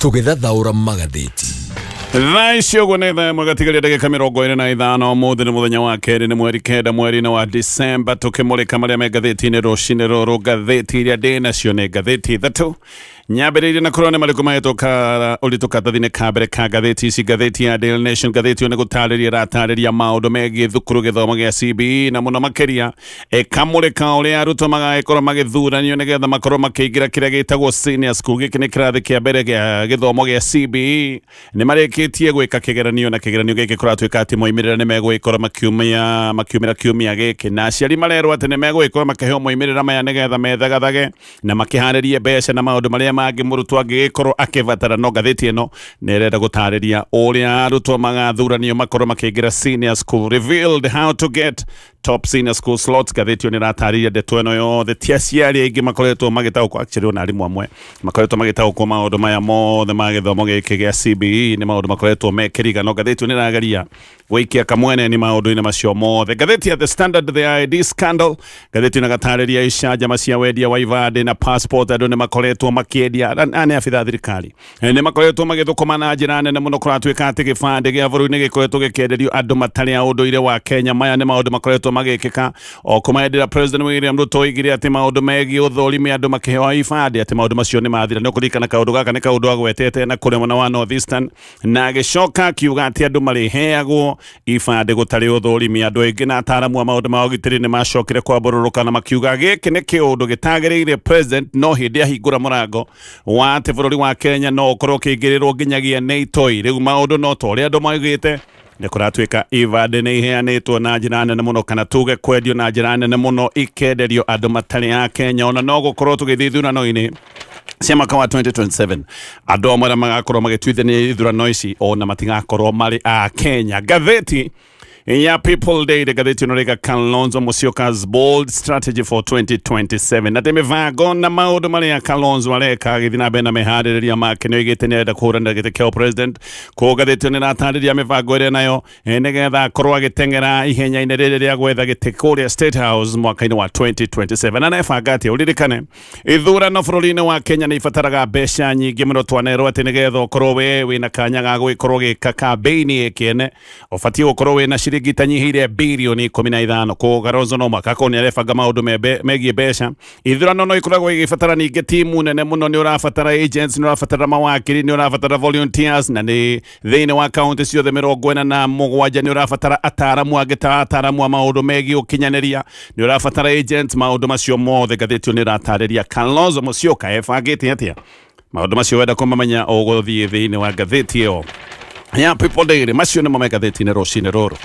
Tũgĩthathaũra magathĩti. Thaa ici ũguo nĩ thaa ĩmwe gatigaria ndagĩka 25. Ũmũthĩ nĩ mũthenya wa kerĩ, nĩ mweri 9 mweri-inĩ wa Disemba, tũkĩmũrĩka marĩa me ngathĩti-inĩ rũcinĩ rũrũ. Ngathĩti iria ndĩ nacio nĩ ngathĩti ithatũ. Nyambĩrĩirie na kũrora nĩ marĩkũ mahetwo ka ũritũ karatathi-inĩ ka mbere ka ngathĩti ici. Ngathĩti ya Daily Nation, ngathĩti ĩyo nĩ gũtarĩria ĩratarĩria maũndũ megiĩ thukuru gĩthomo gĩa CBE, na mũno makĩria ĩkamũrĩka ũrĩa arutwo magagĩkorwo magĩthuranio nĩgetha makorwo makĩingĩra kĩrĩa gĩtagwo senior school. Gĩkĩ nĩ kĩrathi kĩa mbere gĩa gĩthomo gĩa CBE. Nĩ marĩkĩtie gwĩka kĩgeranio, na kĩgeranio gĩkĩ kũratuĩka atĩ moimĩrĩra nĩ megũgĩkorwo makiumĩra kiumia gĩkĩ, na aciari marerwo atĩ nĩ megũgĩkorwo makĩheo moimĩrĩra maya nĩgetha methagathage na makĩharĩrie mbeca na maũndũ marĩa mangĩ mũrutwo angĩgĩkorwo akĩbatara. No ngathĩti ĩno nĩ ĩrenda gũtarĩria ũrĩa arutwo magathuranio makorwo makĩingĩra senior school, revealed how to get top senior school slots. Ngathĩti ĩyo nĩ ĩratarĩria ndeto ĩno yothe. Ti aciari aingĩ makoretwo magĩtaũkwo, actually ona arimũ amwe makoretwo magĩtaũkwo maũndũ maya mothe ma gĩthomo gĩkĩ gĩa CBE nĩ maũndũ makoretwo mekĩriga, no ngathĩti ĩyo nĩ ĩrageria gũikia kamwene nĩ maũndũ-inĩ macio mothe. Ngathĩti ya The Standard, the ID scandal, ngathĩti ĩno ĩgatarĩria icanjama cia wendia wa ibandĩ na passport. Andũ nĩ makoretwo makĩendia, aya nĩ abithaa thirikari, nĩ makoretwo magĩthũkũma na njĩra nene mũno. Kũratuĩka atĩ gĩbandĩ gĩa bũrũri nĩ gĩkoretwo gĩkĩenderio andũ matarĩ a ũndũire wa Kenya. Maya nĩ maũndũ makoretwo magĩkĩka o kuma hĩndĩ ĩrĩa President William Ruto oigire atĩ maũndũ megiĩ ũthũrimi andũ makĩheo ibandĩ, atĩ maũndũ macio nĩ mathira. Nĩ ũkũririkana kaũndũ gaka nĩ kaũndũ agwetete na kũrĩa mwena wa North Eastern, na agĩcoka akiuga atĩ andũ marĩheagwo ibandĩ gũtarĩ ũthũrimi. Andũ aingĩ na ataramu a maũndũ ma ũgitĩri nĩ macokire kwambũrũrũka na makiuga gĩkĩ nĩ kĩũndũ gĩtagĩrĩire president, no hĩndĩ ahingũra mũrango wa atĩ bũrũri wa Kenya no ũkorwo ũkĩingĩrĩrwo nginyagia nĩ itoi. Rĩu maũndũ no ta ũrĩa andũ maugĩte, nĩ kũratuĩka ibandĩ nĩ iheanĩtwo na njĩra nene mũno, kana tuge kwendio na njĩra nene mũno, ikenderio andũ matarĩ a Kenya. Ona no gũkorwo tũgĩthiĩ ithurano-inĩ cia mwaka wa 2027, andũ amwe arĩa magakorwo magĩtuithania ithurano ici ona matigakorwo marĩ a Kenya. Ngathĩti ya People Daily, ngathĩti ĩno rĩga Kalonzo Musyoka's bold strategy for 2027, na mĩbango na maũndũ marĩa Kalonzo areka agĩthiĩ na mbere na meharĩrĩria make. Nĩ oigĩte nĩ arenda kũhũranĩra gĩtĩ kĩa president. Koguo ngathĩti ĩno nĩ ĩratarĩria mĩbango ĩrĩa nayo nĩgetha akorwo agĩteng'era ihenya-inĩ rĩrĩ rĩa gwetha gĩtĩ kũrĩa State House mwaka-inĩ wa 2027. Na nebanga atĩa? Ũririkane ithurano bũrũri-inĩ wa Kenya nĩ ibataraga mbeca nyingĩ mũno. Twanerwo atĩ nĩgetha ũkorwo we wĩna kanya ga gũgĩkorwo gĩka kambĩini ĩkĩene, ũbatiĩ gũkorwo wĩna ciringi itanyihĩire birioni 15. Koguo Kalonzo no mũhaka akorwo nĩ arebanga maũndũ megiĩ mbeca. Ithurano no ikoragwo igĩbatara ningĩ timu nene mũno. Nĩ ũrabatara agents, nĩ ũrabatara mawakiri, nĩ ũrabatara volunteers, na nĩ thĩinĩ wa kaunti ciothe 47 nĩ ũrabatara ataramu angĩ ta ataramu a maũndũ megiĩ ũkinyanĩria, nĩ ũrabatara agents. Maũndũ macio mothe ngathĩti ĩyo nĩ ĩratarĩria Kalonzo Musyoka ebangĩte atĩa maũndũ macio. Wenda kũmamenya, ũgũthiĩ thĩinĩ wa ngathĩti ĩyo ya People Daily. Macio nĩmo me ngathĩti-inĩ rũcinĩ rũrũ,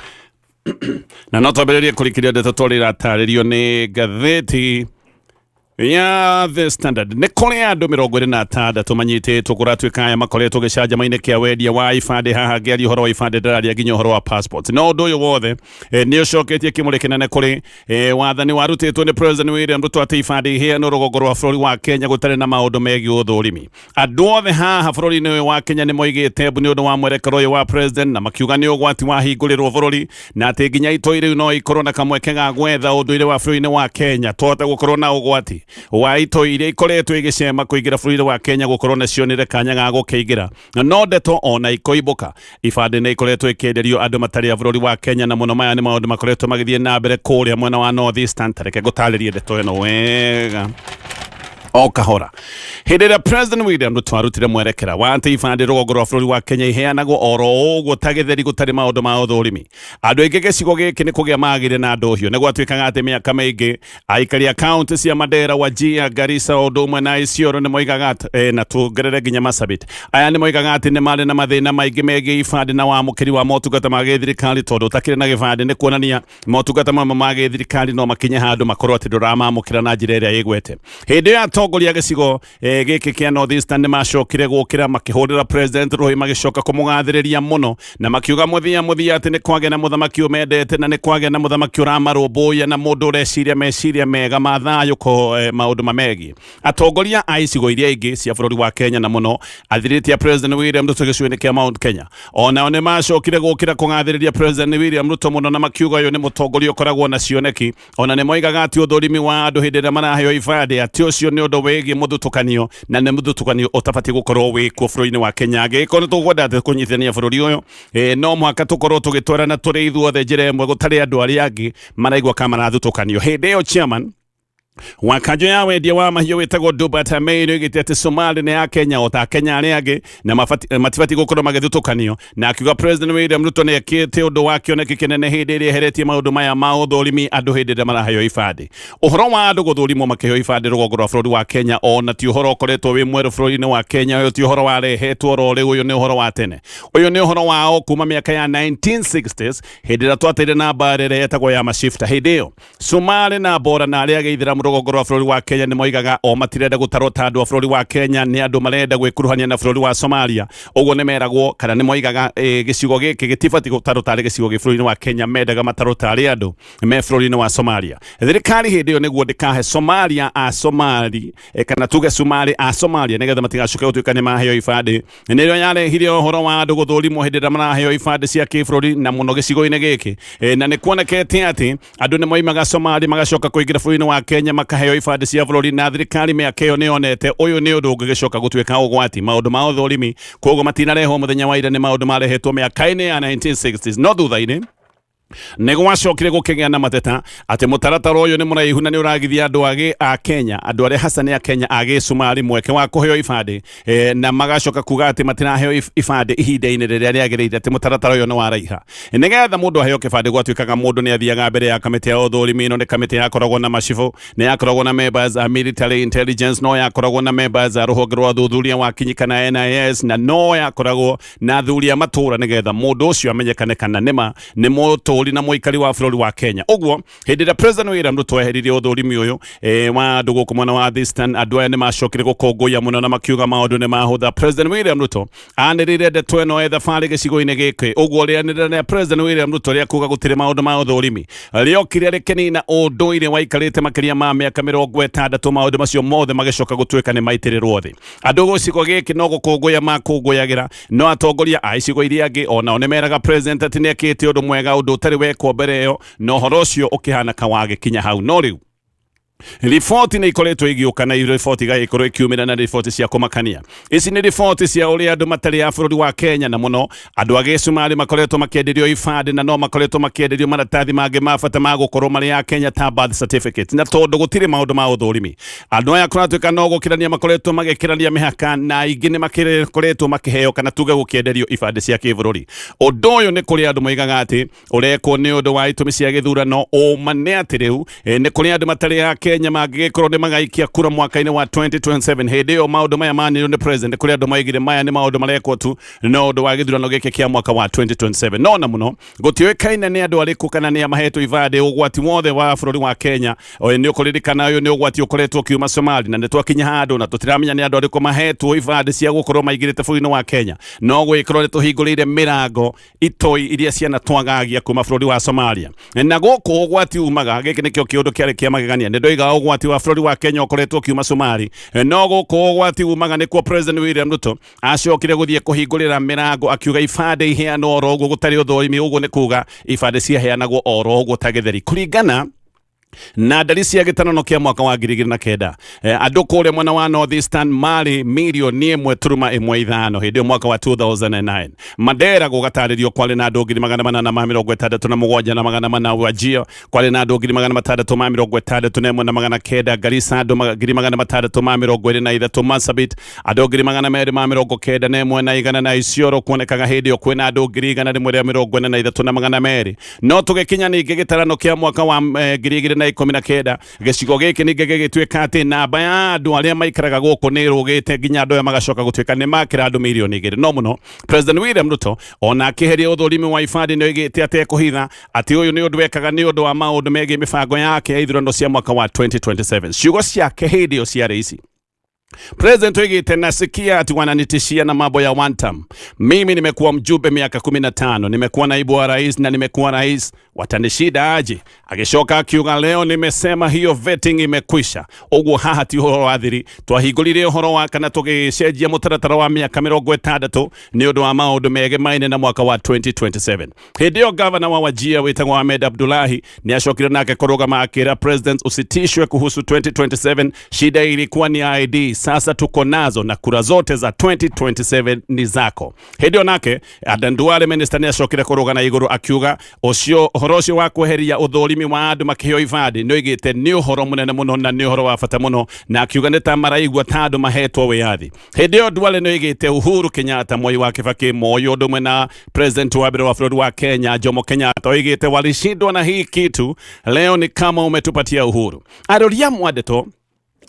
na no twambĩrĩrie kũrikĩria ndeto tondũ iratarĩrio nĩ ngathĩti ya The Standard. Nĩ kũrĩ andũ 26 manyitĩtwo. Kũratuĩka aya makoretwo gĩcanjama-inĩ kĩa wendia wa ibandĩ. Haha ngĩaria ũhoro wa ibandĩ, ndĩraria nginya ũhoro wa passport. No ũndũ ũyũ wothe nĩ ũcoketie kĩmũrĩ kĩnene kũrĩ wathani warutĩtwo nĩ President William Ruto atĩ ibandĩ iheanwo rũgongo rwa bũrũri wa Kenya gũtarĩ na maũndũ megiĩ ũthũrimi. Andũ othe haha bũrũri-inĩ ũyũ wa Kenya nĩ moigĩte mbu nĩ ũndũ wa mwerekero ũyũ wa president, na makiuga nĩ ũgwati wahingũrĩrwo bũrũri, na atĩ nginya itoi rĩu no ikorwo na kamweke ga gwetha ũndũire wa bũrũri-inĩ wa Kenya. Twahota gũkorwo na ũgwati wa itoi iria ikoretwo igĩcema kũingĩra bũrũri-inĩ wa Kenya gũkorwo nĩcionire kanya ga gũkĩingĩra. No ndeto ona ikoimbũka, ibandĩ nĩ ikoretwo ikĩenderio andũ matarĩ a bũrũri wa Kenya, na mũno maya nĩ maũndũ makoretwo magĩthiĩ na mbere kũrĩa mwena wa North Eastern. Tareke ngũtarĩrie ndeto ĩno wega o kahora. Hĩndĩ ĩrĩa President William Ruto arutire mwerekera wa atĩ ibandĩ rũgongo rwa bũrũri wa Kenya iheanagwo oro ũguo ta gĩtheri gũtarĩ maũndũ ma ũthũrimi, andũ aingĩ gĩcigo gĩkĩ nĩ kũgĩa magire na ndũhiũ. Nĩ gwatuĩkaga atĩ mĩaka mĩingĩ aikari a kaunti cia Mandera, Wajir, Garissa ũndũ ũmwe na Isiolo nĩ moigaga na tuongerere nginya Marsabit, aya nĩ moigaga atĩ nĩ marĩ na mathĩna maingĩ megiĩ ibandĩ na wamũkĩri wa motungata ma gĩthirikari, tondũ ũtakĩrĩ na gĩbandĩ nĩ kuonania motungata mamwe ma gĩthirikari no makinye handũ makorwo atĩ ndũramamũkĩra na njĩra ĩrĩa ĩgwete. Hĩndĩ ĩyo atongoria a gĩcigo gĩkĩ kĩa North Eastern nĩ macokire gũkĩra makĩhũrĩra President rũhĩ, magĩcoka kũmũgathĩrĩria mũno na makiuga mũthia mũthia atĩ nĩ kwagĩa na mũthamaki ũmendete, na nĩ kwagĩa na mũthamaki ũramarũmbũiya, na mũndũ ũreciria meciria mega ma thayũ ko maũndũ mamegiĩ. Atongoria a icigo iria ingĩ cia bũrũri wa Kenya, na mũno athirĩtie a President William Ruto gĩcigo-inĩ kĩa Mount Kenya, onao nĩ macokire gũkĩra kũgathĩrĩria President William Ruto mũno na makiuga ũyũ nĩ mũtongoria ũkoragwo na cioneki. Ona nĩ moigaga atĩ ũthũrimi wa andũ hĩndĩ ĩrĩa maraheo ibandĩ, atĩ ũcio nĩ ũndũ ũndũ wĩgiĩ mũthutũkanio, na nĩ mũthutũkanio ũtabatiĩ gũkorwo wĩ kuo bũrũri-inĩ wa Kenya. Angĩgĩkorwo nĩ tũkwenda atĩ kũnyitithania bũrũri ũyũ, no mũhaka tũkorwo tũgĩtwarana tũrĩ ithuothe njĩra ĩmwe, gũtarĩ andũ arĩa angĩ maraigua kama marathutũkanio. Hĩndĩ ĩyo chairman wa kanjũ ya wendia wa mahiũ wĩtagwo Dubat Ameir oigĩte atĩ Somali nĩ ya Kenya o ta Kenya arĩa angĩ na matibatiĩ gũkorwo magĩthutũkanio, na akiuga President William Ruto nĩ ekĩte ũndũ wa kĩoneki kĩnene hĩndĩ ĩrĩa eheretie maũndũ maya ma ũthũrimi andũ hĩndĩ ĩrĩa maraheo ibandĩ. Ũhoro wa andũ gũthũrimwo makĩheo ibandĩ rũgongo rwa bũrũri wa Kenya ona ti ũhoro ũkoretwo wĩ mwerũ bũrũri-inĩ wa Kenya. Ũyũ ti ũhoro warehetwo oro rĩu, ũyũ nĩ ũhoro wa tene. Ũyũ nĩ ũhoro wao kuma mĩaka ya 1960s, hĩndĩ ĩrĩa twateire na mbara ĩrĩa yetagwo ya mashifta. Hĩndĩ ĩyo Somali na Bora na arĩa agĩithĩramu rũgongo rwa bũrũri wa Kenya nĩ moigaga o matirenda gũtarwo ta andũ a bũrũri wa Kenya, nĩ andũ marenda gwĩkuruhania na bũrũri wa Somalia. Ũguo nĩ meragwo kana nĩ moigaga gĩcigo gĩkĩ gĩtibatiĩ gũtarwo tarĩ gĩcigo gĩ bũrũri-inĩ wa Kenya, mendaga matarwo tarĩ andũ me bũrũri-inĩ wa Somalia. Thirikari hĩndĩ ĩyo nĩguo ndĩkahe Somalia a Somali, kana tuge Somali a Somalia, nĩgetha matigacoke gũtuĩka nĩ maheo ibandĩ, nĩrĩo yarehire ũhoro wa andũ gũthũrimwo hĩndĩ ĩrĩa maraheo ibandĩ cia kĩbũrũri, na mũno gĩcigo-inĩ gĩkĩ. Na nĩ kuonekete atĩ andũ nĩ moimaga Somalia magacoka kũingĩra bũrũri-inĩ wa Kenya makaheo ibandĩ cia bũrũri, na thirikari mĩaka ĩyo nĩ yonete ũyũ nĩ ũndũ ũngĩgĩcoka gũtuĩka ũgwati, maũndũ ma ũthũrimi. Koguo matinarehwo mũthenya wa ira, nĩ maũndũ marehetwo mĩaka-inĩ ya 1960s. No thutha-inĩ nĩ gwacokire gũkĩgĩa na mateta atĩ mũtaratara ũyũ nĩ mũraihu na nĩ ũragithia andũ agĩ a Kenya, andũ arĩa hasa nĩ a Kenya a gĩcumari, mweke wa kũheo ibandĩ, na magacoka kuga atĩ matiraheo ibandĩ ihinda-inĩ rĩrĩa rĩagĩrĩire, atĩ mũtaratara ũyũ nĩ waraiha. Nĩgetha mũndũ aheo kĩbandĩ, gwatuĩkaga mũndũ nĩ athiaga mbere ya kamĩtĩ ya ũthũrimi. Ĩno nĩ kamĩtĩ yakoragwo na macibũ, nĩ yakoragwo na members a military intelligence, no yakoragwo na members a rũhonge rwa ũthuthuria wa kinyi kana NIS, na no yakoragwo na athuri a matũra, nĩgetha mũndũ ũcio amenyekane kana nĩma nĩ mũtũri na mũikari wa bũrũri wa Kenya. Ũguo hĩndĩ ĩrĩa President William Ruto eheririe ũthũrimi ũyũ wa andũ gũkũ mwena wa Eastern, andũ aya nĩ macokire gũkũngũiya mũno na makiuga maũndũ nĩ mahũtha. President William Ruto anĩrĩire ndeto ĩno e thabarĩ gĩcigo-inĩ gĩkĩ. Ũguo rĩanĩrĩra rĩa President William Ruto rĩa kuga gũtirĩ maũndũ ma ũthũrimi rĩokire rĩkĩnina ũndũire waikarĩte makĩria ma mĩaka 60. Maũndũ macio mothe magĩcoka gũtuĩka nĩ maitĩrĩrwo thĩ. Andũ gĩcigo gĩkĩ no gũkũngũya makũngũyagĩra, no atongoria a icigo iria angĩ onao nĩ meraga president atĩ nĩ ekĩte ũndũ mwega, ũndũ ũtarĩ wekwo mbere ĩyo, na ũhoro ũcio ũkĩhana kawagĩkinya hau. No rĩu riboti nĩ ikoretwo igĩũka na riboti igagĩkorwo ikiumĩra, na riboti cia kũmakania. Ici nĩ riboti cia ũrĩa andũ matarĩ a bũrũri wa Kenya, na mũno andũ a gĩcumarĩ, makoretwo makĩenderio ibandĩ, na no makoretwo makĩenderio maratathi mangĩ ma bata ma gũkorwo marĩ a Kenya ta birth certificate. Na tondũ gũtirĩ maũndũ ma ũthũrimi, andũ aya kũratuĩka no gũkĩrania makoretwo magĩkĩrania mĩhaka, na aingĩ nĩ makoretwo makĩheo kana tuge gũkĩenderio ibandĩ cia kĩbũrũri. Ũndũ ũyũ nĩ kũrĩ andũ moigaga atĩ ũrekwo nĩ ũndũ wa itũmi cia gĩthurano. Ũma nĩ atĩ rĩu nĩ kũrĩ andũ matarĩ a Kenya mangĩgĩkorwo nĩ magaikia kura mwaka-inĩ wa 2027. Hĩndĩ ĩyo maũndũ maya manĩrĩrio nĩ president, kũrĩ andũ maigire maya nĩ maũndũ marekwo tu no ũndũ wa gĩthurano gĩkĩ kĩa mwaka wa 2027. No na mũno gũtiũĩkaine nĩ andũ arĩkũ kana nĩ a mahetwo ibandĩ. Ũgwati wothe wa bũrũri wa Kenya ũyũ nĩ ũkũririkana, ũyũ nĩ ũgwati ũkoretwo ũkiuma Somali, na nĩ twakinya handũ na tũtiramenya nĩ andũ arĩkũ mahetwo ibandĩ cia gũkorwo maingĩrĩte bũrũri-inĩ wa Kenya. No gwĩkorwo nĩ tũhingũrĩire mĩrango itoi iria ciana twagagia kuma bũrũri wa Somalia, na gũkũ ũgwati umaga. Gĩkĩ nĩkĩo kĩũndũ kĩarĩ kĩa magegania. Nĩ ndoiga ũgwati wa bũrũri wa Kenya ũkoretwo ũkiuma Somali, no gũkũ ũgwati umaga nĩkuo President William Ruto acokire gũthiĩ kũhingũrĩra mĩrango, akiuga ibandĩ iheanwo oro ũguo gũtarĩ ũthũrimi. Ũguo nĩ kuga ibandĩ ciaheanagwo oro ũguo ta gĩtheri. Kũringana na ndari cia gĩtarano kĩa mwaka wa 2009, andũ kũrĩa mwena wa North Eastern marĩ 1.15 millioni hĩndĩ ĩyo mwaka wa 2009. Mandera gũgatarĩrio kwarĩ na andũ 467,400. Wajir kwarĩ na andũ 661,900. Garissa andũ 623,000. Marsabit andũ 291,100, na Isiolo kuonekaga hĩndĩ ĩyo kwĩna andũ 143,200. No tũgĩkinya ningĩ gĩtarano kĩa mwaka wa 2019, gĩcigo gĩkĩ ningĩ gĩgĩtuĩka atĩ namba ya andũ arĩa maikaraga gũkũ nĩ ĩrũgĩte nginya andũ aya magacoka gũtuĩka nĩ makĩra andũ 2 milioni. No mũno President William Ruto ona akĩheria ũthũrimi wa ibandĩ nĩ oigĩte atekũhitha atĩ ũyũ nĩ ũndũ wekaga nĩ ũndũ wa maũndũ megiĩ mĩbango yake ya ithurano cia mwaka wa 2027. Ciugo ciake hĩndĩ ĩyo ciarĩ ici. President oigĩte, nasikia ati wananitishia na mambo ya one term. Mimi nimekuwa mjumbe miaka 15, nimekuwa naibu wa rais na nimekuwa rais, watanishida aje? Agĩcoka akiuga, leo nimesema hiyo vetting imekwisha. Ũguo haha ti ũhoro wa thiri, twahingũrire ũhoro wa kana tũgĩcenjia mũtaratara wa mĩaka 60 nĩ ũndũ wa maũndũ megemaine na mwaka wa 2027. Hĩndĩ ĩyo gavana wa Wajir wĩtagwo Ahmed Abdullahi nĩ acokire nake kũrũgama akĩra president, usitishwe kuhusu 2027, shida ilikuwa ni ID, sasa tuko nazo na kura zote za 2027 ni zako. Hĩndĩ ĩyo nake Adan Duale minister nĩ acokire kũrũga na igũrũ akiuga ũcio ũhoro ũcio wa kweheria ũthũrimi wa andũ makĩheo ibandĩ nĩ oigĩte nĩ ũhoro mũnene mũno na nĩ ũhoro wa bata mũno, na akiuga nĩ ta maraigua ta andũ mahetwo wĩyathi. Hĩndĩ ĩyo Duale nĩ oigĩte Uhuru Kenyatta, Mwai wa Kibaki, Moi ũndũ ũmwe na president wa mbere wa bũrũri wa Kenya Jomo Kenyatta oigĩte walishindwa na hii kitu, leo ni kama umetupatia uhuru. Arori amwe a ndeto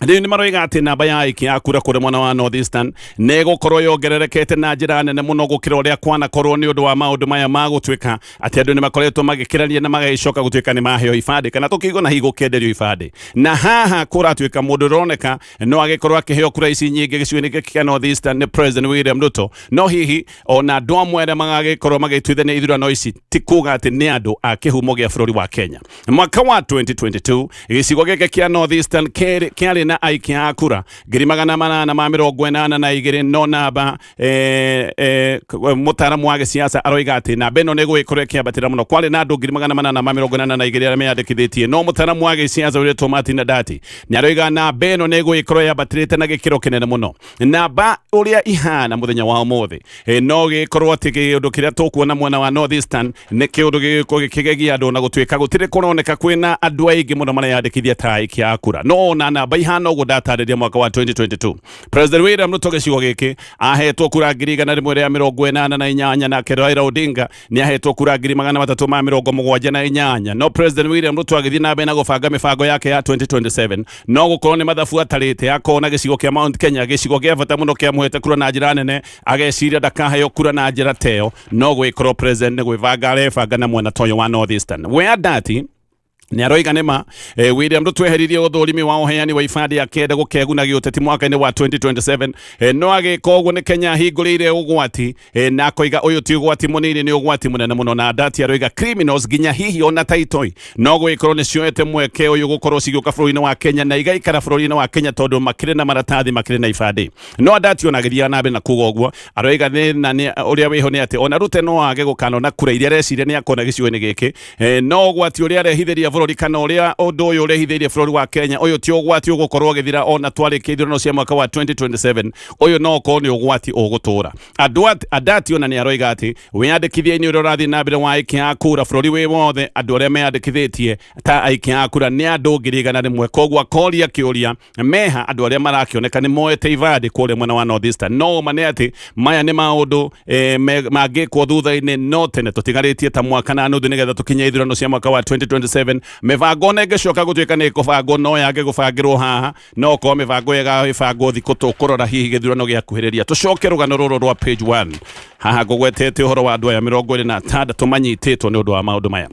rĩu nĩ maroiga atĩ namba ya aikia a kura kũrĩ mwena wa North Eastern nĩ ĩgũkorwo yongererekete na njĩra nene mũno gũkĩra ũrĩa kwanakorwo nĩ ũndũ wa maũndũ maya ma gũtuĩka atĩ andũ nĩ makoretwo magĩkĩrania na magagĩcoka gũtuĩka nĩ maheo ibandĩ kana tũkiuga na hihi gũkĩenderio ibandĩ. Na haha kũratuĩka mũndũ ũroneka no agĩkorwo akĩheo kura ici nyingĩ gĩcigo-inĩ gĩkĩ kĩa North Eastern nĩ President William Ruto, no hihi ona andũ amwe arĩa magagĩkorwo magĩtuithania ithurano ici ti kuga atĩ nĩ andũ a kĩhumo gĩa bũrũri wa Kenya. Mwaka wa 2022 gĩcigo gĩkĩ kĩa North Eastern kĩarĩ na aikia a kura 882, no namba mũtaaramu wa gĩsiasa aroiga atĩ namba ĩno nĩ ĩgũgĩkorwo ĩkĩambatĩra mũno. Kwarĩ na andũ 882 arĩa meyandĩkithĩtie, no mũtaaramu wa gĩsiasa ũrĩtwo Martin Ndati nĩ aroiga namba ĩno nĩ ĩgũgĩkorwo yambatĩrĩte na gĩkĩro kĩnene mũno. Namba ũrĩa ihana mũthenya wa ũmũthĩ, no gĩkorwo atĩ kĩũndũ kĩrĩa tũkuona mwena wa North Eastern nĩ kĩũndũ gĩgĩkorwo gĩkĩgegia andũ, na gũtuĩka gũtirĩ kũroneka kwĩna andũ aingĩ mũno mareyandĩkithia ta aikia a kura, no ona namba ihana ũguo ndatarĩria mwaka wa 2022 President William Ruto gĩcigo gĩkĩ ahetwo kura 188,000, nake Raila Odinga nĩ ahetwo kura 378,000. No President William Ruto agĩthiĩ na mbere na gũbanga mĩbango yake ya 2027, no gũkorwo nĩ mathabu atarĩte akona gĩcigo kĩa Mount Kenya, gĩcigo gĩa bata mũno kĩamũhete kura na njĩra nene, ageciria ndakaheo kura na njĩra teyo, no gwĩkorwo president nĩ gwĩbanga arebanga na mwena toyo wa North Eastern. We Andati nĩ aroiga nĩma William Ruto eheririe ũthũrimi wa ũheani wa ibandĩ akĩenda gũkeguna gĩũteti mwaka-inĩ wa 2027, no agĩka ũguo nĩ Kenya ahingũrĩire ũgwati, na akoiga ũyũ ti ũgwati mũnini, nĩ ũgwati mũnene mũno. Na Ndati aroiga criminals nginya hihi ona taitoi no gũgĩkorwo nĩ cioete mweke ũyũ gũkorwo cigĩũka bũrũri-inĩ wa Kenya na igaikara bũrũri-inĩ wa Kenya tondũ makĩrĩ na maratathi, makĩrĩ na ibandĩ. No Ndati ona agĩthiaga na mbere na kuga ũguo aroiga thĩna nĩ ũrĩa wĩho nĩ atĩ ona Ruto no age gũkanona kura iria areciria nĩ akona gĩcigo-inĩ gĩkĩ, no ũgwati ũrĩa arehithĩria bũrũri kana ũrĩa ũndũ ũyũ ũrehithĩirie bũrũri wa Kenya, ũyũ ti ũgwati ũgũkorwo ũgĩthira ona twarĩkia ithurano cia mwaka wa 2027, ũyũ no ũkorwo nĩ ũgwati ũgũtũra. Andati ona nĩ aroiga atĩ wĩyandĩkithia-inĩ ũrĩa ũrathiĩ na mbere wa aikia a kura bũrũri wĩ wothe, andũ arĩa meyandĩkithĩtie ta aikia a kura nĩ andũ 100,000. Koguo akoria kĩũria meha andũ arĩa marakĩoneka nĩ moete ibandĩ kũrĩa mwena wa North Eastern. No ma nĩ atĩ maya nĩ maũndũ mangĩkwo thutha-inĩ, no tene tũtigarĩtie ta mwaka na nuthu nĩgetha tũkinye ithurano cia mwaka wa 2027. Mĩbango ona ĩngĩcoka gũtuĩka nĩ ĩkũbangwo, no yage gũbangĩrwo haha, no korwo mĩbango ĩgagĩbangwo thikũ tũkũrora hihi gĩthurano gĩakuhĩrĩria. Tũcoke rũgano rũrũ rwa page 1 haha ngũgwetete ũhoro wa andũ aya 26 manyitĩtwo nĩ ũndũ wa maũndũ maya.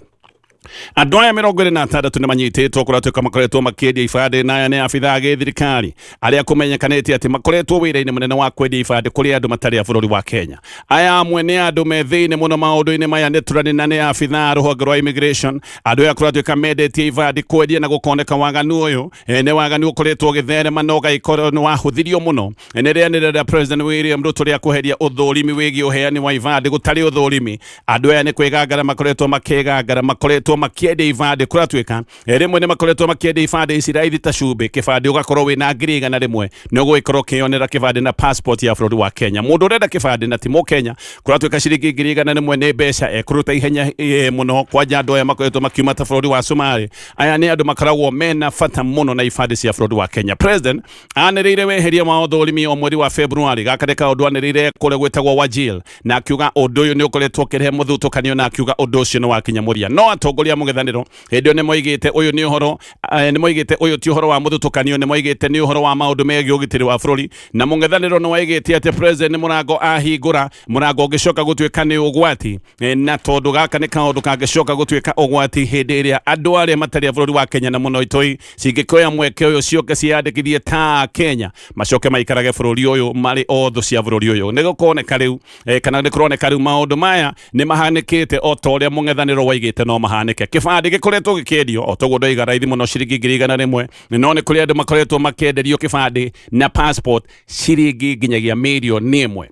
Andũ aya 26 nĩ manyitĩtwo kũratuĩka makoretwo makĩendia ibandĩ, na aya nĩ abithaa a gĩthirikari arĩa kũmenyekanĩte atĩ makoretwo wĩra-inĩ mũnene wa kwendia ibandĩ kũrĩ andũ matarĩ a bũrũri wa Kenya. Aya amwe nĩ andũ me thĩinĩ mũno maũndũ-inĩ maya nĩ tũrani na nĩ abithaa a rũhonge rwa immigration. Andũ aya kũratuĩka mendetie ibandĩ kwendia, na gũkoneka waganu ũyũ nĩ waganu ũkoretwo ũgĩtherema na ũgagĩkorwo nĩ wahũthirio mũno nĩ rĩanĩrĩra rĩa President William Ruto rĩa kweheria ũthũrimi wĩgiĩ ũheani wa ibandĩ. Gũtarĩ ũthũrimi, andũ aya nĩ kwĩgangara makoretwo makĩgangara, makoretwo makĩendia ibandĩ. Kũratuĩka rĩmwe nĩ makoretwo makĩendia ibandĩ ici raithi ta cumbĩ. Kĩbandĩ ũgakorwo wĩna 100,000 nĩ ũgũgĩkorwo ũkĩyonera kĩbandĩ na passport ya bũrũri wa Kenya. Mũndũ ũrenda kĩbandĩ na ti mũkenya, kũratuĩka ciringi 100,000 nĩ mbeca ekũruta ihenya mũno. Kwanja andũ aya makoretwo makiuma ta bũrũri wa Somalia, aya nĩ andũ makoragwo mena bata mũno na ibandĩ cia bũrũri wa Kenya. President anĩrĩire weheria wa ũthũrimi o mweri wa February. Gaka nĩ kaũndũ anĩrĩire kũrĩa gwĩtagwo Wajir, na akiuga ũndũ ũyũ nĩ ũkoretwo ũkĩrehe mũthutũkanio, na akiuga ũndũ ũcio nĩ wakinya mũthia. No atongoria Atongoria a mũng'ethanĩro hĩndĩ ĩyo nĩ moigĩte ũyũ nĩ ũhoro, nĩ moigĩte ũyũ ti ũhoro wa mũthutũkanio, nĩ moigĩte nĩ ũhoro wa maũndũ megiĩ ũgitĩri wa bũrũri. Na mũng'ethanĩro nĩ waigĩte atĩ president mũrango ahingũra mũrango ũngĩcoka gũtuĩka nĩ ũgwati, na tondũ gaka nĩ kaũndũ kangĩcoka gũtuĩka ũgwati hĩndĩ ĩrĩa andũ arĩa matarĩ a bũrũri wa Kenya na mũno itoi cingĩkoya mweke ũyũ cioke ciĩyandĩkithie ta Kenya macoke maikarage bũrũri ũyũ marĩ o thũ cia bũrũri ũyũ. Nĩ gũkoneka rĩu, kana nĩ kũroneka rĩu maũndũ maya nĩ mahanĩkĩte o ta ũrĩa mũng'ethanĩro waigĩte no mahanĩke. Kĩbandĩ gĩkoretwo gĩkĩendio o toguo ndoiga raithi mũno ciringi 100,000, no nĩ kũrĩ andũ makoretwo makĩenderio kĩbandĩ na passport ciringi nginyagia 1,000,000.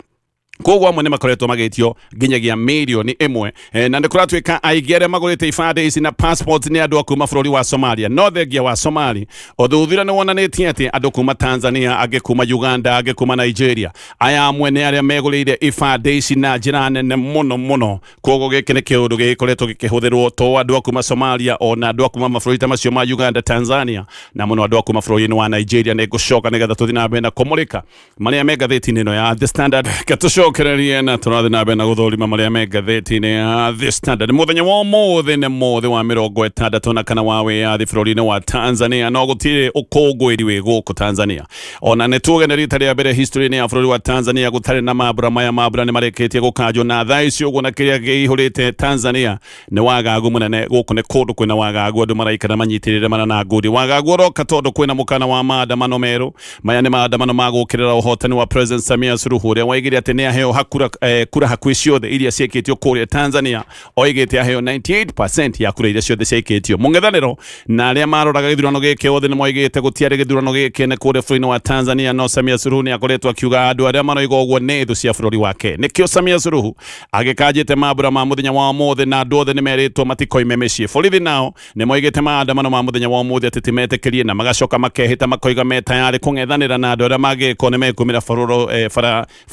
Koguo amwe nĩ makoretwo magĩtio nginyagia 1,000,000, na nĩ kũratuĩka aingĩ arĩa magũrĩte ibandĩ ici na passport nĩ andũ a kuma bũrũri wa Somalia. No thengia wa Somali, ũthuthuria nĩ wonanĩtie atĩ andũ kuma Tanzania, angĩ kuma Uganda, angĩ kuma Nigeria, aya amwe nĩ arĩa megũrĩire ibandĩ ici na njĩra nene mũno mũno. Koguo gĩkĩ nĩ kĩũndũ gĩgĩkoretwo gĩkĩhũthĩrwo to andũ a kuma Somalia, ona andũ a kuma mabũrũri ta macio ma Uganda, Tanzania, na mũno andũ a kuma bũrũri-inĩ wa Nigeria. Nĩ ngũcoka nĩgetha tũthiĩ na mbere na kũmũrĩka marĩa me ngathĩti-inĩ ĩno ya The Standard. Reke tũcokererie na tũrathiĩ na mbere na gũthũrima marĩa me ngathĩti-inĩ ya The Standard. Mũthenya wa ũmũthĩ nĩ mũthĩ wa 64 wa wĩyathi bũrũri-inĩ wa Tanzania, no gũtirĩ ũkũngũĩri wĩ gũkũ Tanzania. Ona nĩ tuge nĩ rita rĩa mbere history-inĩ ya bũrũri wa Tanzania gũtarĩ na mambura maya. Mambura nĩ marĩkĩtie gũkanjwo na thaa ici ũguo, na kĩrĩa kĩihũrĩte Tanzania nĩ wagagu mũnene. Gũkũ nĩ kũndũ kwĩna wagagu, andũ maraikara manyitĩrĩre mana na ngundi. Wagagu ũroka tondũ kwĩna mũkana wa maandamano merũ. Maya nĩ maandamano ma gũkĩrĩra ũhotani wa President Samia Suluhu ũrĩa waigire atĩ nĩ aheo hakura, kura hakuhĩ ciothe iria ciĩkĩtio kũrĩa Tanzania. Oigĩte aheo 98% ya kura iria ciothe ciaikĩtio. Mũng'ethanĩro na arĩa maroraga gĩthurano gĩkĩ othe nĩ moigĩte gũtiarĩ gĩthurano gĩkĩ kũrĩa bũrũri-inĩ wa Tanzania, no Samia Suluhu nĩ akoretwo akiuga andũ arĩa maroiga ũguo nĩ thũ cia bũrũri wake. Nĩkĩo Samia Suluhu agĩkanjĩte mambura ma mũthenya wa ũmũthĩ na andũ othe nĩ merĩtwo matikoime mĩciĩ. Borithi nao nĩ moigĩte maandamano ma mũthenya wa ũmũthĩ atĩ ti metĩkĩrie, na magacoka makehĩta makoiga me tayarĩ kũng'ethanĩra na andũ arĩa mangĩgĩkorwo nĩ mekumĩra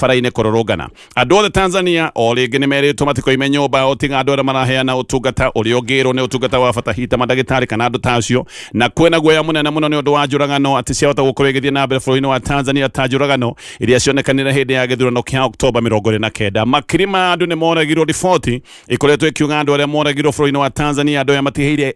bara-inĩ kũrũrũngana. Andũ othe Tanzania o rĩngĩ nĩ merĩtwo matikoime nyũmba o tiga andũ arĩa maraheana ũtungata ũrĩa ũngĩrwo nĩ ũtungata wa bata hita mandagĩtarĩ kana andũ ta acio. Na kwĩna guoya mũnene mũno nĩ ũndũ wa njũragano atĩ ciahota gũkorwo igĩthiĩ na mbere bũrũri-inĩ wa Tanzania ta njũragano iria cionekanire hĩndĩ ya gĩthurano kĩa Oktoba 29. Makiri ma andũ nĩ moragirwo. Riboti ikoretwo ikiuga andũ arĩa moragirwo bũrũri-inĩ wa Tanzania andũ aya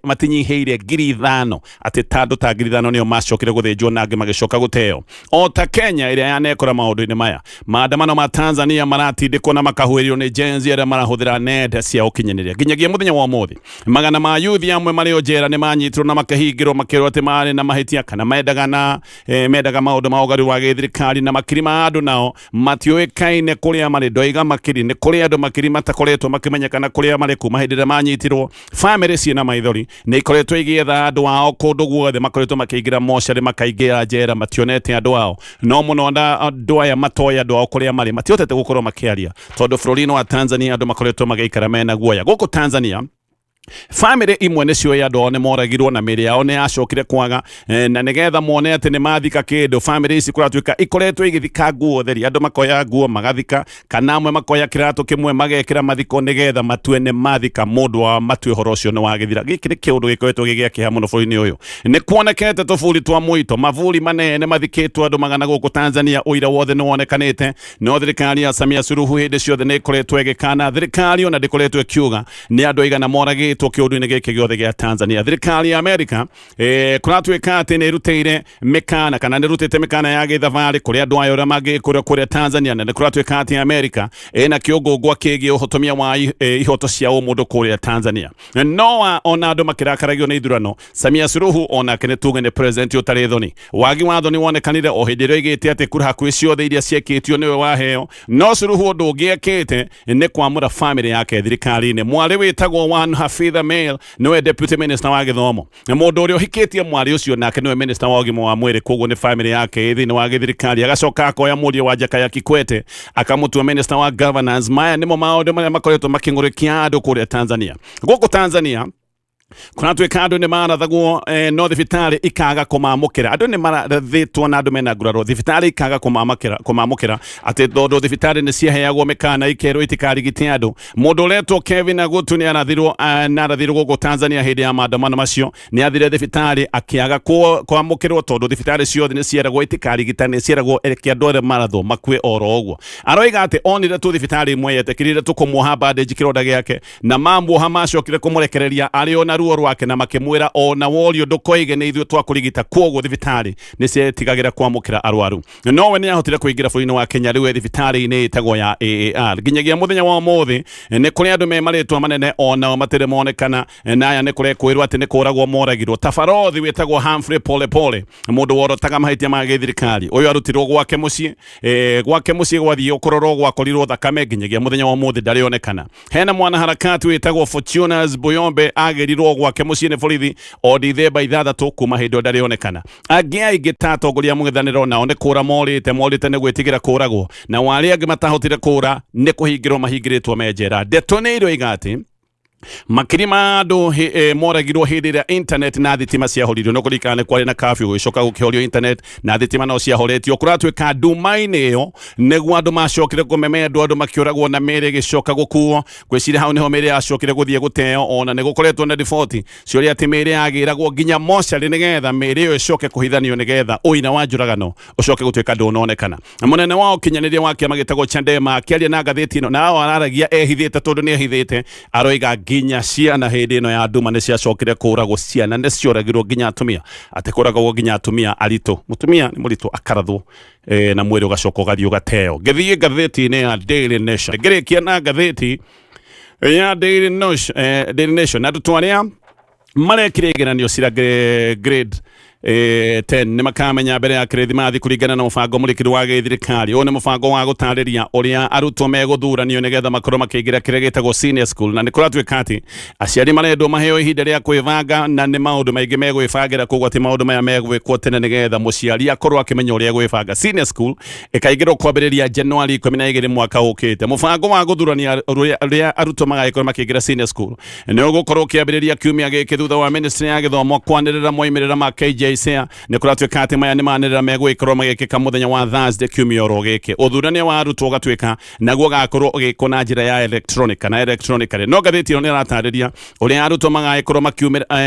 matinyihĩire 5,000, atĩ ta andũ ta 5,000 nĩo macokire gũthĩnjwo na angĩ magĩcoka gũteo. O ta Kenya ĩrĩa yanekora maũndũ-inĩ maya, maandamano ma Tanzania maratindĩkwo na makahuĩrio nĩ Gen Z arĩa marahũthĩra nenda cia ũkinyanĩria. Nginyagia mũthenya wa ũmũthĩ magana ma yuthi amwe marĩ o njera, nĩ manyitirwo na makĩhingĩrwo makĩrwo atĩ marĩ na mahĩtia kana mendaga na mendaga maũndũ ma ũgarũri wa gĩthirikari, na makiri ma andũ nao matiũĩkaine kũrĩa marĩ. Ndoiga makiri, nĩ kũrĩ andũ makiri matakoretwo makĩmenyekana kũrĩa marĩ kuma hĩndĩ ĩrĩa manyitirwo. Bamĩrĩ ciĩna maithori nĩ ikoretwo igĩetha andũ ao kũndũ guothe, makoretwo makĩingĩra mocarĩ, makaingĩra njera, mationete andũ ao. No mũno andũ aya matoĩ andũ ao kũrĩa marĩ matihotete gũkorwo makĩaria tondũ bũrũri-inĩ wa Tanzania andũ makoretwo magĩikara mena guoya. Gũkũ Tanzania bamĩrĩ imwe nĩ cioĩ andũ ao nĩ moragirwo na mĩĩrĩ yao nĩ yacokire kwaga, na nĩgetha mone atĩ nĩ mathika kĩndũ, bamĩrĩ ici kũratuĩka ikoretwo igĩthika nguo theri. Andũ makoya nguo magathika, kana amwe makoya kĩratũ kĩmwe magekĩra mathiko nĩgetha matue nĩ mathika mũndũ wao, matue ũhoro ũcio nĩ wagĩthira. Gĩkĩ nĩ kĩũndũ gĩkoretwo gĩ gĩa kĩeha mũno bũrũri-inĩ ũyũ. Nĩ kuonekete tũburi twa mũito, maburi manene mathikĩtwo andũ magana gũkũ Tanzania, ũira wothe nĩ wonekanĩte. No thirikari ya Samia Suluhu hĩndĩ ciothe nĩ ĩkoretwo ĩgĩkana. Thirikari ona ndĩkoretwo ĩkiuga nĩ andũ aigana moragĩtwo kĩũndũ-inĩ gĩkĩ gĩothe gĩa Tanzania. Thirikari ya Amerika, kũratuĩka atĩ nĩ ĩrutĩire mĩkana kana nĩ ĩrutĩte mĩkana ya gĩthabarĩ kũrĩ andũ ayo arĩa mangĩkũrĩa kũrĩa Tanzania, na nĩ kũratuĩka atĩ Amerika ĩna kĩũngũngwa kĩgiĩ ũhotomia wa ihoto cia ũmũndũ kũrĩa Tanzania. No ona andũ makĩrakaragio nĩ ithurano, Samia Suluhu onake nĩ tuge nĩ president ũtarĩ thoni. Wagi wa thoni wonekanire o hĩndĩ ĩrĩa oigĩte atĩ kura hakuhĩ ciothe iria ciekĩtio nĩwe waheo. No Suluhu ũndũ ũngĩ ekĩte nĩ kwamũra famĩlĩ yake thirikari-inĩ. Mwarĩ wĩtagwo Wan Hafidh Ameir nĩwe deputy minister wa gĩthomo, na mũndũ ũrĩa ũhikĩtie mwarĩ ũcio nake nĩwe minister wa ũgima wa mwĩrĩ, koguo nĩ famĩlĩ yake ĩ thĩinĩ wa gĩthirikari. Agacoka akoya mũriũ wa Jakaya Kikwete akamũtua minister wa governance. Maya nĩmo maũndũ marĩa makoretwo makĩng'ũrĩkia andũ kũrĩa Tanzania. Gũkũ Tanzania kũratuĩka andũ nĩ marathagwo, no thibitarĩ ikaga kũmamũkĩra. Andũ nĩ marathĩtwo na andũ mena nguraro, thibitarĩ ikaga kũmamũkĩra atĩ tondũ thibitarĩ nĩ ciaheagwo mĩkana ikerwo itikarigite andũ. Mũndũ ũretwo Kevin Agutu nĩ arathirwo, na arathirwo gũkũ Tanzania hĩndĩ ya maandamano macio. Nĩ athire thibitarĩ akĩaga kwamũkĩrwo tondũ thibitarĩ ciothe nĩ cieragwo itikarigitane, cieragwo reke andũ arĩa marathwo makue oro ũguo. Aroiga atĩ onire tu thibitarĩ ĩmwe yetĩkĩrire tu kũmuoha bandage kĩronda gĩake, na mamuoha macokire kũmũrekereria arĩ ona ruo. ruo rwake na makĩmwĩra ona worio ndũkoige nĩ ithuĩ twakũrigita. Kwoguo thibitarĩ nĩ cietigagĩra kwamũkĩra arwaru, nowe nĩ ahotire kũingĩra bũrũri-inĩ wa Kenya. Rĩu e thibitarĩ-inĩ ĩtagwo ya AAR. Nginyagia mũthenya wa ũmũthĩ nĩ kũrĩ andũ me marĩtwa manene onao matirĩ monekana, na aya nĩ kũrekwĩrwo atĩ nĩ kũragwo moragirwo, ta barothi wĩtagwo Humphrey Polepole, mũndũ worotaga mahĩtia ma gĩthirikari. Ũyũ arutirwo gwake mũciĩ, gwake mũciĩ gwathiĩ kũrorwo gwakorirwo thakame. Nginyagia mũthenya wa ũmũthĩ ndarĩ onekana. Hena mwanaharakati wĩtagwo Fortunas Buyombe, agĩrirwo gwake mũciĩ nĩ borithi o Dithemba 6. Kuma hĩndĩ ĩyo ndarĩ onekana. Angĩ aingĩ ta atongoria a mũng'ethanĩro nao nĩ kũra morĩte, morĩte nĩ gwĩtigĩra kũragwo, na arĩa angĩ matahotire kũra nĩ kũhingĩrwo mahingĩrĩtwo me njera. Ndeto nĩ iroiga atĩ makiri ma andũ moragirwo hĩndĩ ĩrĩa internet na thitima ciahoririo. No kũririkana nĩ kwarĩ na curfew, gũgĩcoka gũkĩhorio internet na thitima no ciahoretio. Kũratuĩka nduma-inĩ ĩyo nĩguo andũ macokire kũmemendwo, andũ makĩũragwo na mĩĩrĩ ĩgĩcoka gũkuo. Ngwĩciria hau nĩho mĩĩrĩ yacokire gũthiĩ gũteo. Ona nĩ gũkoretwo na riboti ciũria atĩ mĩĩrĩ yagĩragwo nginya mocarĩ nĩgetha mĩĩrĩ ĩyo ĩcoke kũhithanio, nĩgetha ũira wa njũragano ũcoke gũtuĩka ndũnonekana. Mũnene wa ũkinyanĩria wa kĩama gĩtagwo Chadema akĩaria na ngathĩti ĩno, nao araragia ehithĩte, tondũ nĩ ehithĩte, aroiga nginya ciana hĩndĩ ĩno ya nduma nĩ ciacokire kũragwo. Ciana nĩ cioragirwo, nginya atumia, atĩ kũragwo nginya atumia aritũ. Mũtumia nĩ mũritũ akarathwo na mwĩrĩ ũgacoka ũgathiĩ ũgateo. Ngĩthiĩ ngathĩti-inĩ ya Daily Nation, ngĩrĩkia na ngathĩti ya Daily Nation, Daily Nation, na arutwo arĩa marekire igeranio cia grade 10 nĩ makamenya mbere ya Kĩrĩthimathi kũringana na mũbango mũrikĩru wa gĩthirikari. Ũyũ nĩ mũbango wa gũtarĩria ũrĩa arutwo megũthuranio nĩgetha makorwo makĩingĩra kĩrĩa gĩtagwo senior school, na nĩ kũratuĩka atĩ aciari marendwo maheo ihinda rĩa kwĩbanga, na nĩ maũndũ maingĩ megwĩbangĩra. Koguo atĩ maũndũ maya megwĩkwo tene nĩgetha mũciari akorwo akĩmenya ũrĩa egwĩbanga. Senior school ĩkaingĩrwo kwambĩrĩria Januari 12 mwaka ũkĩte. Mũbango wa gũthurania ũrĩa arutwo magagĩkorwo makĩingĩra senior school nĩ ũgũkorwo ũkĩambĩrĩria kiumia gĩkĩ thutha wa ministry ya gĩthomo kwanĩrĩra moimĩrĩra ma KJSEA. Nĩ kũratuĩka atĩ maya nĩ manĩrĩra megũgĩkorwo magĩkĩka mũthenya wa Thursday kiumia oro gĩkĩ. Ũthurania wa arutwo ũgatuĩka naguo ũgakorwo ũgĩkwo na njĩra ya electronic kana electronically. No ngathĩti ĩno nĩ ĩratarĩria ũrĩa arutwo magagĩkorwo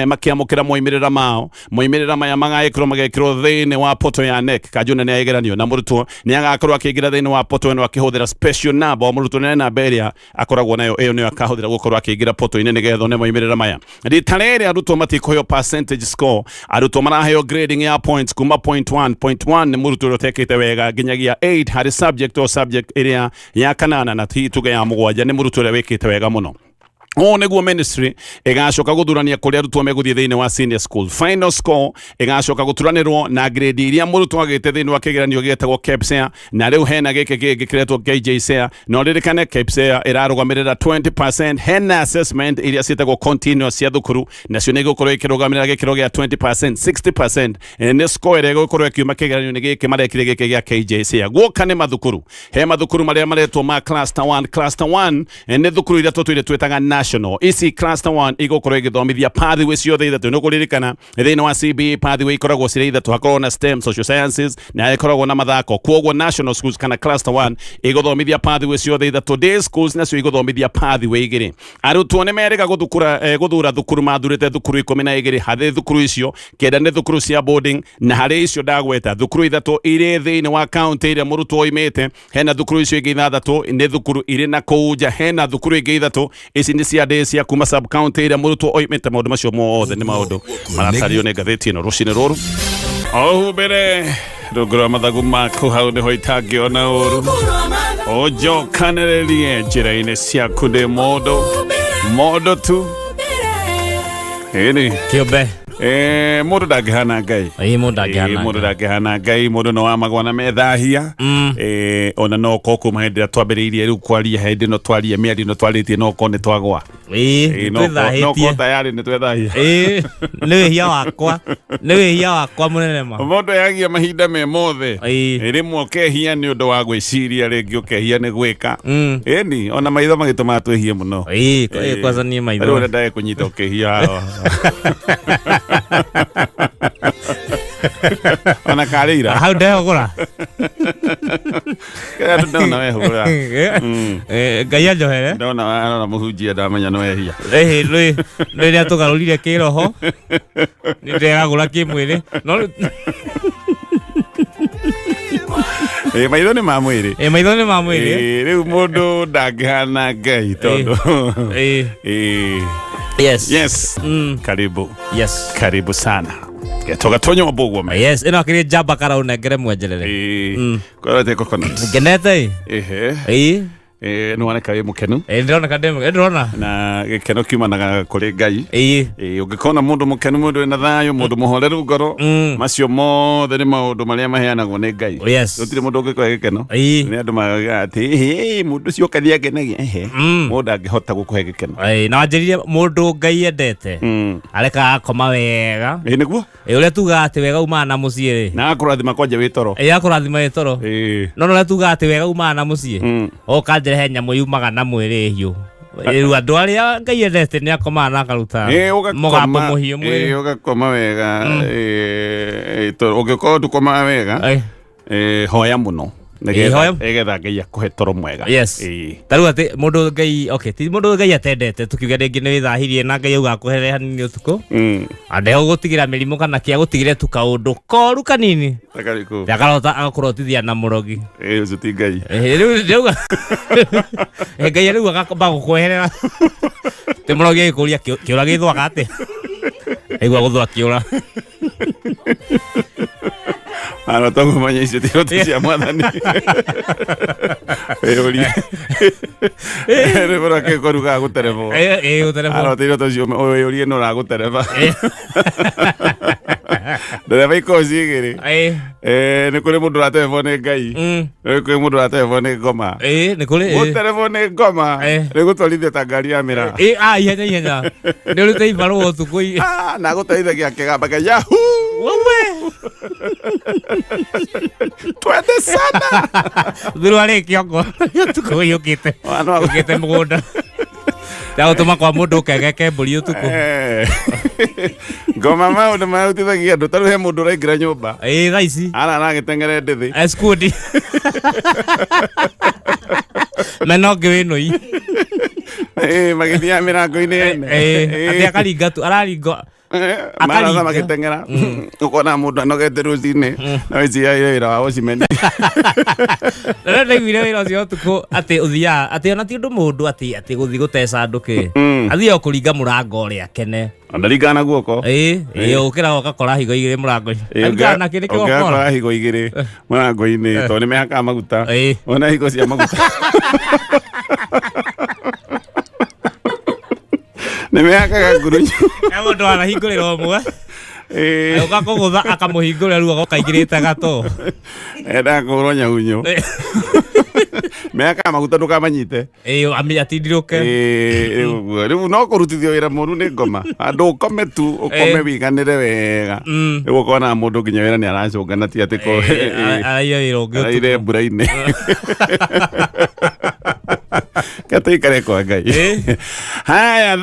makĩamũkĩra moimĩrĩra mao. Moimĩrĩra maya magagĩkorwo magĩkĩrwo thĩinĩ wa portal ya KNEC, kanjũ nene ya igeranio, na mũrutwo nĩ agakorwo akĩingĩra thĩinĩ wa portal ĩno akĩhũthĩra special number. O mũrutwo nĩ namba ĩrĩa akoragwo nayo, ĩyo nĩyo akahũthĩra gũkorwo akĩingĩra portal-inĩ nĩgetha one moimĩrĩra maya. Rita rĩrĩ arutwo matikũheo percentage score, arutwo maraheo grading ya points kuma point 1, point 1 nĩ mũrutwo ũrĩa ũtekĩte wega, nginyagia 8 harĩ subject o subject ĩrĩa ya kanana, na ti tuge ya mũgwanja nĩ mũrutwo ũrĩa wĩkĩte wega mũno. Ũũ nĩguo ministry ĩgacoka gũthurania kũrĩa arutwo megũthiĩ thĩinĩ wa senior school. Final score ĩgacoka gũturanĩrwo na grade iria mũrutwo agĩte thĩinĩ wa kĩgeranio gĩetagwo KPSEA, na rĩu hena gĩkĩ kĩngĩ kĩretwo KJSEA. No ririkane KPSEA ĩrarũgamĩrĩra 20%. Hena assessment iria ciĩtagwo continuous cia thukuru, nacio nĩ igũkorwo ikĩrũgamĩrĩra gĩkĩro gĩa 20%. 60% nĩ score ĩrĩa ĩgũkorwo ĩkiuma kĩgeranio-inĩ gĩkĩ marekire gĩkĩ gĩa KJSEA. Guoka nĩ mathukuru, he mathukuru marĩa maretwo ma cluster 1. Cluster 1 nĩ thukuru iria tũtũire twĩtaga national. Ici cluster 1 igũkorwo igĩthomithia pathway ciothe ithatũ. Nĩ ũkũririkana thĩinĩ wa CBE pathway ikoragwo cirĩ ithatũ, hakoragwo na STEM, social sciences, na ĩkoragwo na mathako. Kwoguo national schools kana cluster 1 igũthomithia pathway ciothe ithatũ. Day schools nacio igũthomithia pathway igĩrĩ. Arutwo nĩ merĩga gũthura thukuru, mathurĩte thukuru 12. Harĩ thukuru icio, 9 nĩ thukuru cia boarding, na harĩ icio ndagweta, thukuru ithatũ irĩ thĩinĩ wa county ĩrĩa mũrutwo oimĩte. Hena thukuru icio ingĩ ithathatũ nĩ thukuru irĩ na kũu nja. Hena thukuru ingĩ ithatũ, ici nĩ cia ndĩ cia kuma sub county ĩrĩa mũrutwo oimĩte. Maũndũ macio mothe nĩ maũndũ maratario nĩ ngathĩti ĩno rũcinĩ rũrũ. Ũhumbĩre rungu rwa mathagu maku, hau nĩho itangĩona ũru. Ũnjokanĩrĩrie njĩra-inĩ ciaku, ndĩ mũndũ mũndũ tu ĩni. Kĩũmbe. Mũndũ ndangĩhana Ngai. Ĩĩ, mũndũ ndangĩhana Mũndũ Ngai. ndangĩhana Ngai. Mũndũ no wamagwa na methahia. Ona no ũkorwo kuma hĩndĩ ĩrĩa twambĩrĩirie rĩu kwaria, hĩndĩ ĩno twaria mĩario ĩno twarĩtie, no ũkorwo nĩ twagwa. Ĩĩ, No ũkorwo twĩthahĩtie. tayarĩ nĩ twethahia. Ĩĩ, nĩ wĩhia wakwa, nĩ wĩhia wakwa mũnene ma. Mũndũ yagia mahinda me mothe. Rĩmwe ũkehia nĩ ũndũ wa gwĩciria, rĩngĩ ũkehia nĩ gwĩka. Ĩni ona maitho magĩtũmaga twĩhie mũno. Ĩĩ, kwanza niĩ maitho. Rĩu ũrĩa ndage kũnyita ũkĩhia haha. Ona karĩ ira. Hau ndehũgũra. Kĩrĩa ndona wehũgũra. Ngai anjohere. Ndona arora mũhunjia ndamenya nĩ wehia. Ĩhĩ, rĩrĩa tũgarũrire kĩroho nĩ ndegagũra kĩmwĩrĩ, no rĩu- Maitho nĩ ma mwĩrĩ. Maitho nĩ ma mwĩrĩ. Rĩu mũndũ ndangĩhana Ngai tondũ Yes. Yes. Karibu. Yes. Karibu sana. Getoga tonyo mboguo me. Yes, ĩno akĩrĩ njamba karaunengere mwenjerere. Eh. Kwa coconut. Ngenete ĩ. Ehe. Ĩ. Eh, nĩ woneka wĩ mũkenu Ĩ ndĩroneka ndĩ ndĩrona. na gĩkeno kiumanaga kũrĩ Ngai. Ĩ. Ĩ, ũngĩkona mũndũ mũkenu, mũndũ wĩna thayũ, mũndũ mũhoreru ngoro, macio mothe nĩ maũndũ marĩa maheanagwo nĩ Ngai. Yes. Gũtirĩ mũndũ ũngĩkũhe gĩkeno. Ĩ. Nĩ andũ magaga atĩ "Ĩ, mũndũ ũcio ũkathi angenagia." Ehe. Mũndũ angĩhota gũkũhe gĩkeno. Ĩ, na wanjĩrire mũndũ Ngai endete. Arekaga akoma wega. Ĩ nĩguo. Ĩ ũrĩa tugaga atĩ wega umaga na mũciĩ rĩ. Na akũrathima kwanja wĩ toro. Ĩ akũrathima wĩ toro. Ĩ. No ũrĩa tugaga atĩ wega umaga na mũciĩ. Ũkanjĩra he nyamũ yumaga na mwĩrĩ hiũ. Rĩu andũ arĩa Ngai endete nĩ akomaga na akaruta Ĩ, ũgakoma- mũgambo mũhiũ ĩ, mwĩrĩ. ũgakoma wega. Ĩ, ĩ, toro. Ũngĩkorwo ndũkomaga wega, Ĩ. ĩ, hoya mũno. Ĩ, hoya. Nĩgetha Ngai akũhe toro mwega. Yes. Ĩ. Ta rĩu atĩ mũndũ Ngai, okay, ti mũndũ Ngai atendete, tukiuga rĩngĩ nĩ wĩthahirie na Ngai auga akũhere hanini ũtukũ. Andegũgũtigĩra mĩrimũ kana kĩa gũtigĩre tu kaũndũ koru kanini. Takarĩkũ? Akarota agakũrotithia na mũrogi. Ĩ, ũcio ti Ngai. Eh, rĩu rĩu eh, Ngai rĩu agakomba gũkweherera. Ti mũrogi agĩkũria kĩũra gĩthwaga atĩa? Aigua gũthwa kĩũra. Ano tongumanya icio ti iroto cia mwathani. Wĩyũrie. Rĩmwe rwake kũrugaga gũterebwo. Eh, eh, ũterebo. Arota iroto cio wĩyũrie nũ ũragũtereba. Ndereba ikoragwo ciĩ igĩrĩ. Eh, Eh, nĩ kũrĩ mũndũ ũraterebwo nĩ Ngai. Nĩ kũrĩ mũndũ ũraterebwo nĩ ngoma. eh, nĩ kũrĩ. Eh. Gũterebwo nĩ ngoma Eh. nĩ gũtwarithia ta ngari ya mĩraa. Eh, ah, ihenya ihenya. Nĩ ũrute ibarũa ũtukũ. Ah, na gũtwarithagia kĩgamba kĩa Yahoo! Wewe. Twende sana. Thurwa rĩ kĩongo. Ũtukũ ũiyũkĩte. Wana wa- Ũkĩte mũgũnda. Ndagũtũma kwa mũndũ ũkegeke mbũri ũtukũ. Eh. Ngoma maũndũ marutithagia andũ tarĩu he mũndũ ũraingĩra nyũmba Ĩ thaa ici. ara aragĩteng'ere ndĩthĩ Eskundi. Mena ũngĩ wĩ nũi. Eh, magĩthiaga mĩrango-inĩ ene Eh, atĩ akaringa tu araringa maratha akaringa. magĩteng'era ũkona mũndũ anogete rũcinĩ na wĩciria wĩra wa ũcimeni Na ndaiguire wĩra ũcio ũtukũ atĩ ũthiaga atĩ ona ti ũndũ mũndũ atĩ atĩ gũthiĩ gũteca andũ kĩ. Athiaga kũringa mũrango ũrĩa akene. ndaringana na guoko Ĩ, ĩ ũkĩraga ũgakora higo igĩrĩ mũrango-inĩ. Aringaga na kĩrĩ kĩgokora. ũngĩgakora higo igĩrĩ mũrango-inĩ tondũ nĩ mehakaga maguta Ĩ. ona higo cia maguta nĩ mehakaga ngurunyu He mũndũ wanahingũrĩra ũmwe. Ĩ. Agĩũka kũgũtha akamũhingũrĩra rĩu agoka aingĩrĩte gatoo. endaga kũhũrwo nyahunyu mehakaga maguta ndũkamanyite Ĩ atindirũke. Ĩ, rĩu ũguo. Rĩu no kũrutithio wĩra mũru nĩ ngoma andũ ũkome tu ũkome Ĩ. wiganĩre wega rĩu ũkona mũndũ nginya wĩra nĩ aracũnga ti atĩ ko Araiya wĩra ũngĩ ũtukũ. araire mbura-inĩ katũikare kwa Ngai Ĩ. haya.